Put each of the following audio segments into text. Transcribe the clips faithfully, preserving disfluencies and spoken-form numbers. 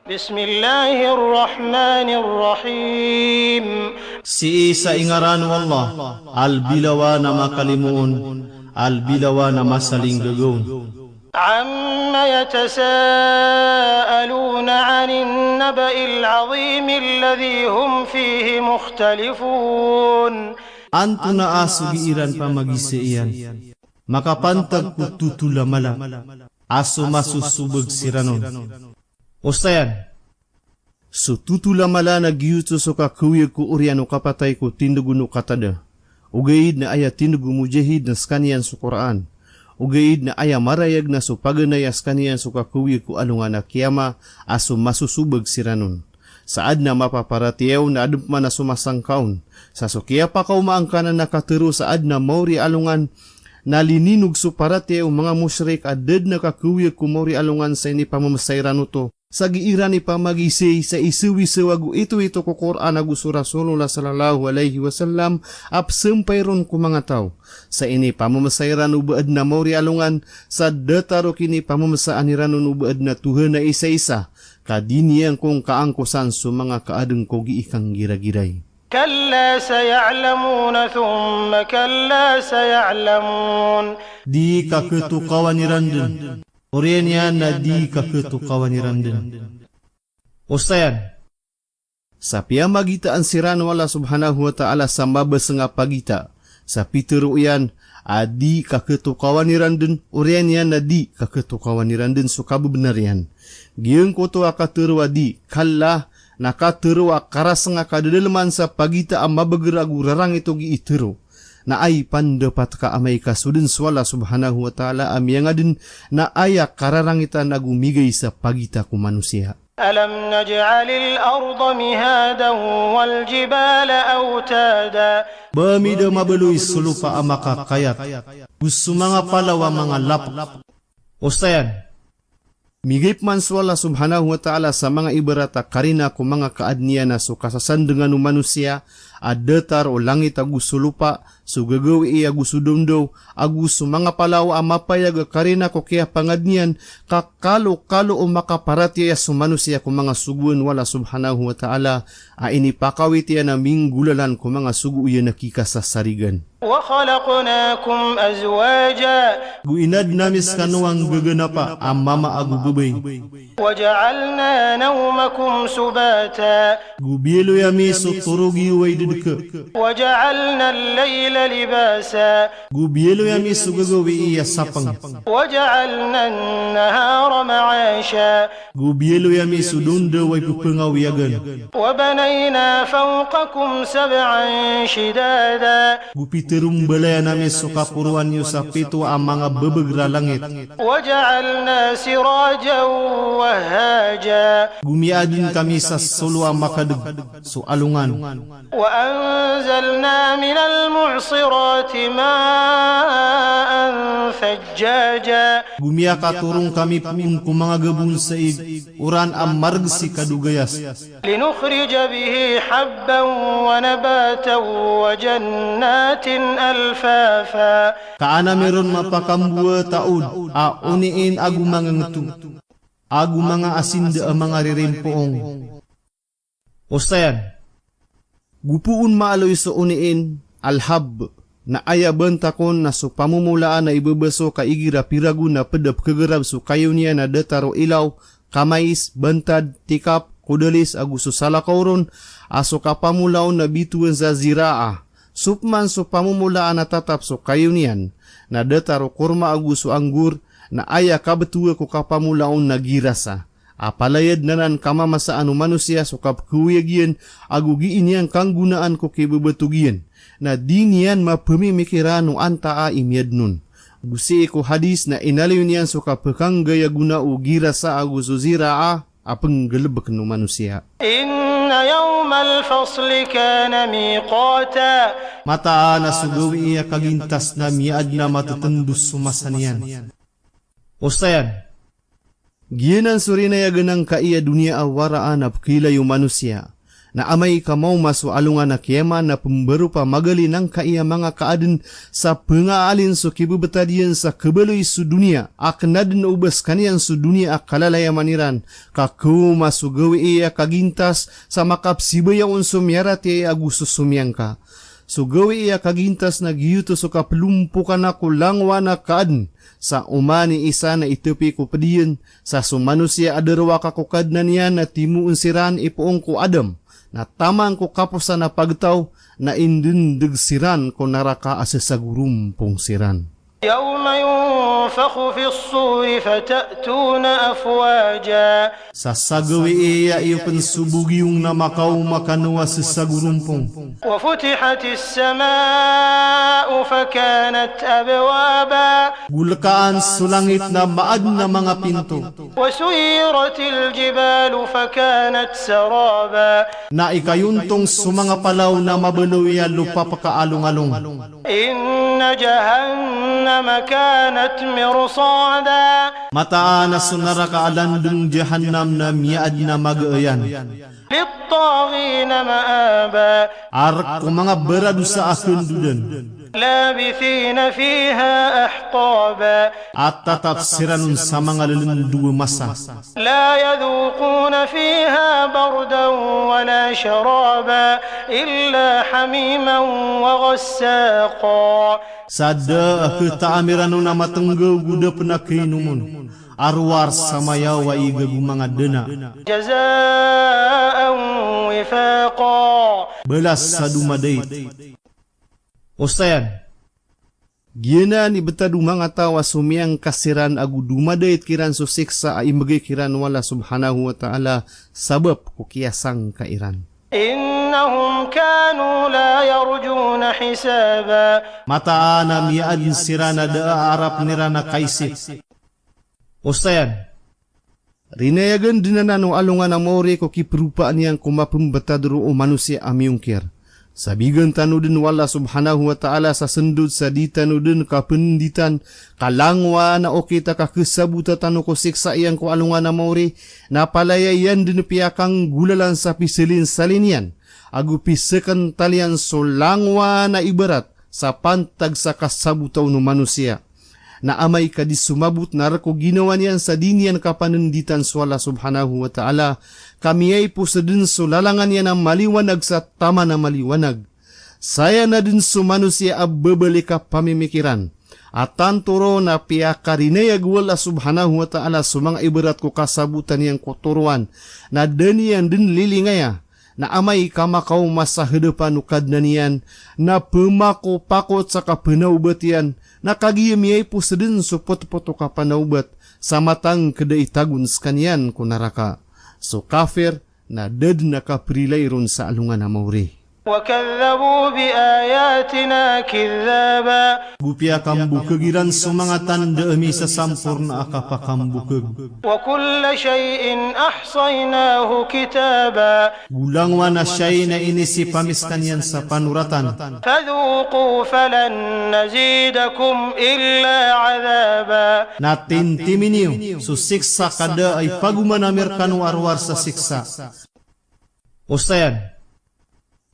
بسم الله الرحمن الرحيم. Sii sa ingaran o Allah, a lbilawan a makalimoon, a lbilawan a masalinggagaon. عم يتساءلون عن النبأ العظيم الذي هم فيه مختلفون. Antonaa so gii ran pamagisai iyan makapantag ko totol a mala a so masosobag siran on. Osayan, so totol a mala na giyoto so kakawiyag ko oriyan o kapatay ko tindg o katada, ogaid na aya tindg o Mujahid na skaniyan so Qur'an, ogaid na aya marayag na so paganay a skaniyan so kakawiyag ko alongan a kiyama a so masosobag siran on. Sa adn a mapaparatiyaya on na adn pman a so masangka on. Sa so kiyapakaoma angkanan a katharo sa adn a mawri a alongan na lininog so paratiyaya o manga mushrik a da dn a kakawiyag ko mawri a alongan sa inipamamsa iran oto. Sa gii ran ipamagisai sa isawisaw ago itoito ko Qur'an ago so Rasulullah sallallahu alaihi wasallam a pzampay ron ko manga taw. Sa inipamamsa iran o ba adn a mawri a alongan, sa datar o kinipamamsaan iran on o ba adn a Tuhan a isaisa, ka di niyan kon kaangkosan so manga kaadn ko gii kanggiragiray. كلا سيعلمون ثم كلا سيعلمون. Di kakhatokawan iran dn. Oriyan iyan na di kakhatokawan iran dn. Osayan, sa piyamagitaan siran o Allah subhanahu wa ta'ala sa mabasng a pagita, sa pitharo iyan a di kakhatokawan iran dn, oriyan iyan na di kakhatokawan iran dn so kababnar iyan. Giyangkoto a katharo a di, kalla, na katharo a karasng a kadadalman sa pagita a mabagr ago rarangit o gii tharo. Na aya pandapat ka amay ka so dn so Allah subhanahu wa ta'ala a miyangadn na aya kararangitan ago migay sa pagita ko manosiya. ألم نجعل الأرض مهادا والجبال أوتادا. Ba mi da mabaloy so lopa a makakayat, go so manga palaw a manga lapk. Osayan, migay pman so Allah subhanahu wa ta'ala sa manga ibarat a karina ko manga kaadn iyan a so kasasandngan o manosiya a datar o langit ago so lopa, so gagawii ago so dawndaw, ago so manga palaw a mapayag a karina ko kiyapangadn iyan, ka kalokalo o makaparatiyaya so manosiya ko manga sogoan o Allah subhanahu wa ta'ala a inipakawit iyan a minggolalan ko manga sogo iyan a kikasasarigan. وخلقناكم أزواجا. Go inadn ami skano a nggaganapa a mama ago babay. وجعلنا نومكم سباتا. Go biyaloy ami so torog iyo a idadka. وجعلنا الليل لباسا. Go biyaloy ami so gagawii a sapng. وجعلنا النهار معاشا. Go biyaloy ami so dawndaw a ippangawiyagan. وبنينا فوقكم سبعا شدادا. Go pitharombalayan ami so kaporoan iyo sa pito a manga babagr a langit. وجعلنا سراجا وهاجا. Go miyaadn kami sa solo a makadg so alongan. وأنزلنا من المعصرات ماء ثجاجا. Go miyakatorong kami poon ko manga gabon sa ig oran a marg si kadogayas. لنخرج به حبا ونباتا وجنات ألفافا. Ka an ami ron mapakamboat a od a oniin ago manga ngto, ago manga asinda a manga ririmpoong. Osayan, go poon maaloy so oniin, alhab, na aya bantak on na so pamomolaan a ibabaso ka igira piragon a pd a pkhagarab so kayo niyan a datar o ilaw, kamais, bantad, tikap, kodalis ago so salakaw ron, a so kapamola on na bitowan sa ziraa. So pman so pamomolaan a tatap so kayo niyan na datar o korma ago so anggur, na aya kabtowa ko kapamola on na girasa. A palayad nanan kamamasaan o manosiya so kapkhaoyag iyan ago gii niyan kanggonaan ko kibabatog iyan, na di niyan mapamimikiran o antaa i miyadn on. Go sii ko hadis na inaloy niyan so kapkhanggay a gona o girasa ago so ziraa a pnggalbkn o manosiya. إن يوم الفصل كان ميقاتا. Mataan a so gawii a kagintas na miyaadn a mattandos so masa niyan. Osayan, giyanan so rinayagan angkai a doniya a waraan a pkhailay o manosiya. Na amay ka maoma so alongan a kiyama na pembaropa magalin angkaiya manga kaadn sa pengaalin so kibebetad iyan sa kebaloy so doniya, a kena den o ba sekaniyan so doniya a kalalayaman iran, ka kaoma so gawii a kagintas sa makapsibaya on so miyaratiyaya ago so somiyangka. So gawii a kagintas na giyoto so kapelompokan ko langowan a kaadn, sa oman i isa na itepi ko ped iyan, sa so manosiya a derowaka ko Kadnan iyan na timoon siran i poon ko Adam, na taman ko kaposan a pagtaw, na indendeg siran ko naraka a sesagorompong siran. يوم ينفخ في الصور فتأتون أفواجا. Sa sa gawii a iyo pen so bogiyong na makaoma kano a sesagorompong. وفتحت السماء فكانت أبوابا. Golekaan so langit na maadn a manga pinto. وسيرت الجبال فكانت سرابا. Na ikayontong so manga palaw na mabaloy a lopapaka alongalong. إن جهنم كانت مرصادا. Mataan a so naraka a landeng Jahannam na miyaadn a magaeyan. للطاغين مآبا. A rek ko manga baradosa a kendodan. لابثين فيها أحقابا. A tatap siran on sa manga lelendowa masa. لا يذوقون فيها بردا ولا شرابا إلا حميما وغساقا. Sa da a ketaam iran on a matenggaw go da pen a kainomon, a rowar sa mayaw a iga go manga dena. جزاء وفاقا. Balas sa domadait. Osayan, giyanan i betad o manga taw a somiyangka siran ago domadait kiran so siksa a imbegay kiran o Allah Subhanahu wa Ta'ala sabap ko kiyasangka iran. إنهم كانوا لا يرجون حسابا. Mataan a miyaadn siran a da a arapen iran a kaisip. Osayan, rinayagen den anan o alongan a maori ko kiperopaan iyan ko mapembetad roo o manosiya a miyongkir. Sa bigan tano den o Allah Subhanahu wa Ta'ala sa sendod sa di tano den kapenenditan, ka langowan a okit a kakesabota tano ko siksa iyan ko alongan a maori, na palaya iyan den piyakanggolalan sa pisalinsalin iyan ago pisekental iyan so langowan a ibarat sa pantag sa kasabota on o manosiya. Na amay ka di somabot na rek o ginawa niyan sa di niyan kapanenditan so Allah Subhanahu wa Ta'ala, ka miyaipos den so lalangan iyan a maliwanag sa taman a maliwanag. Saya na den so manosiya a bebalik a pamimikiran a tanto ron a piyakarinayag o Allah Subhanahu wa Ta'ala so manga ibarat ko kasabotan iyan ko toroan, na da niyan den lilingaya. Na amay ka makaoma sa hedapan o Kadnan iyan, na pemakopakot sa kapenaobat iyan, na kagiya miyaipos den so potpot o kapenaobat sa matangked a itagon sekaniyan ko naraka. So kafir na da den a kaperilai ron sa alongan a maori. وكذبوا بآياتنا كذابا. Go piyakambokeg iran so manga tanda ami sa samporna a kapakambokeg. وكل شيء أحصيناه كتابا. Go langowan a shay na inisip ami sekaniyan sa panoratan. فذوقوا فلن نزيدكم إلا عذابا. Na tintimin iyo so siksa ka da a ipagoman ami rekano a rowar sa siksa. Osayan,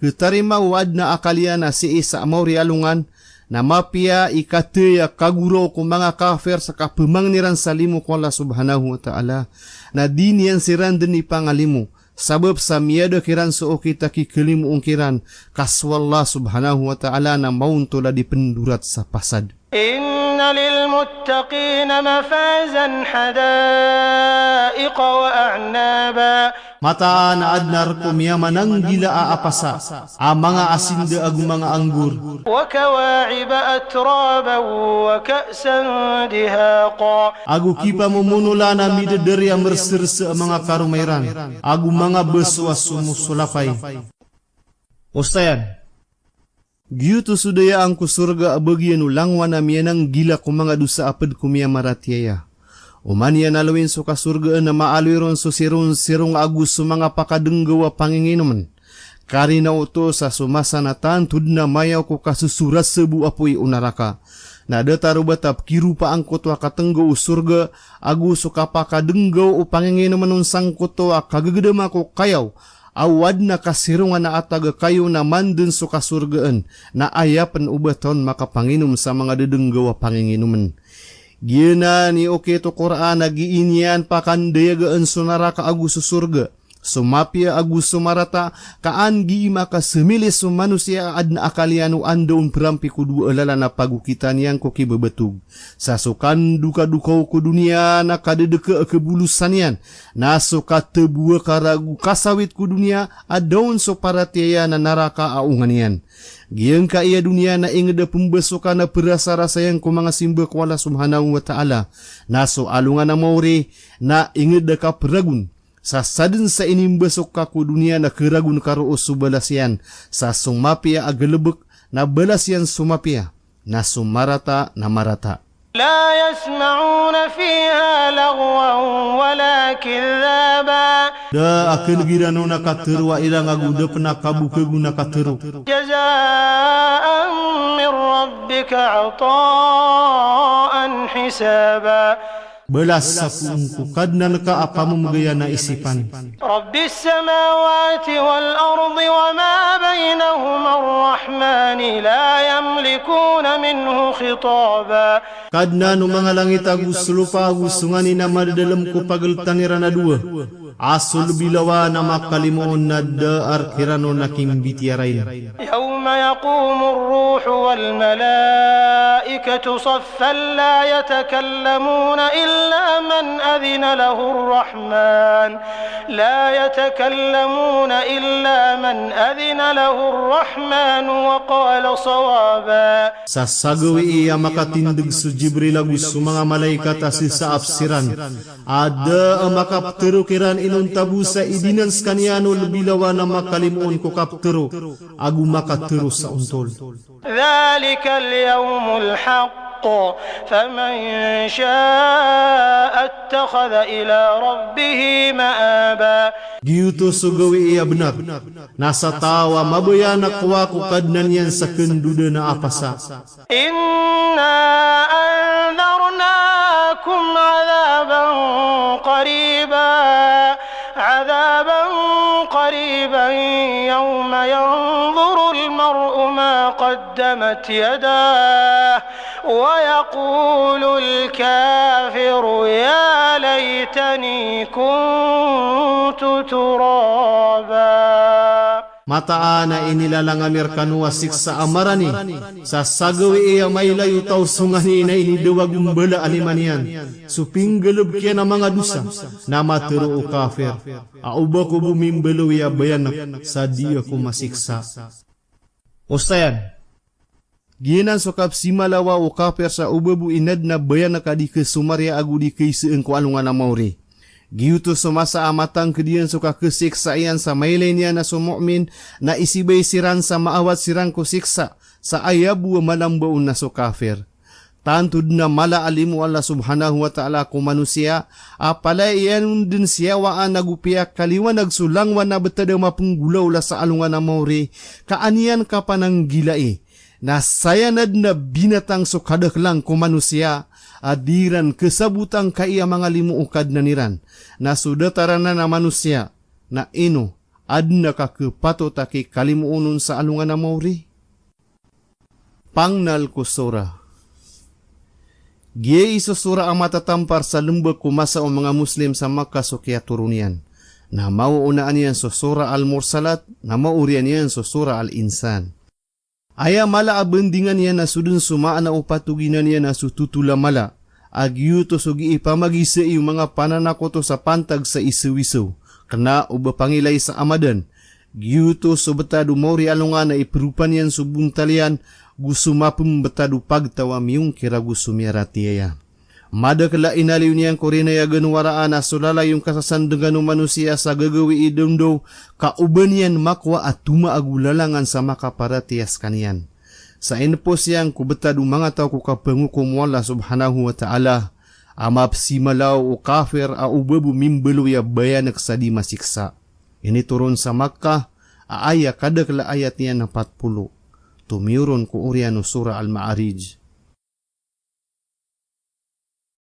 ketarima o aden a akal iyan a sii sa maori a alongan, na mapiya i kataya kagoraw ko manga kafir sa kapemangni ran sa limo ko Allah Subhanahu wa Ta'ala, na di niyan siran den ipangalimo, sabap sa miyada kiran so okit a kikalimoon kiran, ka so Allah Subhanahu wa Ta'ala na maontol a di pendorat sa pasad. إن للمتقين مفازا حدائق وأعنابا. Mataan a aden a rek o miyamananggila a apasa a manga asinda ago manga anggur. وكواعب أترابا وكأسا دهاقا. Ago kipamomonolan a midederi a merserse a manga karoma iran, ago manga beso a somosolapay. Osayan, giyoto so dayaan ko sorga a bagian o langowan a miyananggila ko manga dosa a ped ko miyamaratiyaya. Oman iyan aloyin so kasorgaan na maaloy ron so sironsirong ago so manga pakadenggaw a panginginomen. Karina oto sa so masa na tanto den a mayaw ko kasosoraseb o apoy o naraka. Na datar o ba ta pekiropa angkoto a katenggaw o sorga ago so kapakadenggaw o panginginomen on sangkoto a kagegedama ko kayaw a o adn a kasirongan a atag kayo na mandn so kasorgaan, na aya pn o ba taw on makapanginom sa manga dadnggaw a panginginomn. Giyanan i okit o Qur'an a gii niyan pakandayagaan so naraka ago so sorga, so mapiya ago so marata, ka an gii makasmilis so manosiya a adn a akal iyan o anda on prampik o dowa a lalan a pagokitan iyan ko kibabatog. Sa so kandokadokaw ko doniya na kadadka a kabolosan iyan, na so katbo a karago kasawit ko doniya a da on so paratiyaya na naraka a onga niyan. Giyangkai a doniya na ingd a pmbasokan a prasarasayang ko manga simba ko Allah Subhanahu wa Ta'ala. Na so alongan a maori na ingd a kapragon. Sa sadn sa inimbasok ka ko doniya na kragon ka roo so balas iyan. Sa so mapiya a galbk na balas iyan so mapiya, na so marata na marata. لا يسمعون فيها لغوا ولا كذابا. Da a kneg iran on a katharo a ilang ago da pn a kabokag on a katharo. جزاء من ربك عطاء حسابا. Balas sa poon ko Kadnan ka a pamamgaya na isipan. رب السماوات والأرض وما بينهما الرحمن لا يملكون منه خطابا. Kadnan o manga langit ago so lopa ago so nganin a madadalm ko pagltan iran a dowa. A so lbi lawan a makalimoon na da a rk iran on a kimbitiyarai. يوم يقوم الروح والملائكة صفا لا يتكلمون إلا من أذن له الرحمن، لا يتكلمون إلا من أذن له الرحمن وقال صوابا. Sa sagawii a makatindg so Jibril ago so manga malaikat a sii sa aps iran. A da a makaptharo kiran inonta bo sa idingan skaniyan o lbi lawan a makalimoon ko kaptharo ago makatharo sa ontol. ذلك اليوم الحق فمن شاء اتخذ إلى ربه مآبا. Giyoto so gawii a bnar, na sa taw a mabaya na kowa ko Kadnan iyan sa kndodn a apasa. إنا أنذرناكم عذابا قريبا، عذابا قريبا يوم ينظر المرء ما قدمت يداه ويقول الكافر يا ليتني كنت ترابا. Mataan a inilalang ami rkano a siksa a marani, sa sagawii a mailay o taw so nganin a inidawag o mbala a lima niyan, so pinggalbk iyan a manga dosa, na matharo o kafir a o ba ko bo mimbaloy a bayanak sa di ako masiksa. Osayan. Giyanan so kapsimalawa o kafir sa o ba bo inadn a bayanak a di khasomariya ago di khaisaan ko alongan a maori. Giyoto so masa a matangkd iyan so kakhasiksa iyan sa mailay niyan a so mu'min na isibay siran sa maawat siran ko siksa sa aya bo a malambaon na so kafir. Tanto dn a mala a limo o Allah Subhanahu wa Ta'ala ko manosiya a palaya iyan on dn siyawaan ago piyakaliwanag so langowan a btad a mapnggolaola sa alongan a maori ka an iyan kapananggilai. Na saya na dn a binatang so kadaklan ko manosiya a di iran kasabotang kai a manga limo o Kadnan iran. Na so datar anan a manosiya na ino a dn a kakhapatot a kikalimoon on sa alongan a maori? Pangnal ko sora. Giyai so sora a matatampar sa lmbag ko masa o manga Muslim sa Makkah so kiyatoron iyan. Na maoonaan iyan so Sora Al-Mursalat, na maoriyan iyan so Sora Al-Insan. Aya mala a bandingan iyan na so dn so maana o patoginan iyan na so totol a mala a giyoto so gii pamagisai o manga pananakoto sa pantag sa isawisaw, kna o ba pangilay sa amadan. Giyoto so btad o maori a alongan a ipropa niyan so bontal iyan go so mapmbtad o pagtaw a miyongkir ago so miyaratiyaya. Madakl a inaliyo niyan ko rinayagan o waraan a so lalayon kasasandngan o manosiya sa gagawii dawndao ka o ba niyan makowa a tomaag o lalangan sa makaparatiyaya skaniyan. Sa inpos iyan ko btad o manga taw ko kapangokom o Allah Subhanahu wa Ta'ala a mapsimalaw o kafir a o ba bo mimbaloy a bayanak sa di masiksa. Initoron sa Makkah a aya kadakl a ayat iyan na pat polo. Tomiyoron ko oriyan o Sora Al-Ma'arij.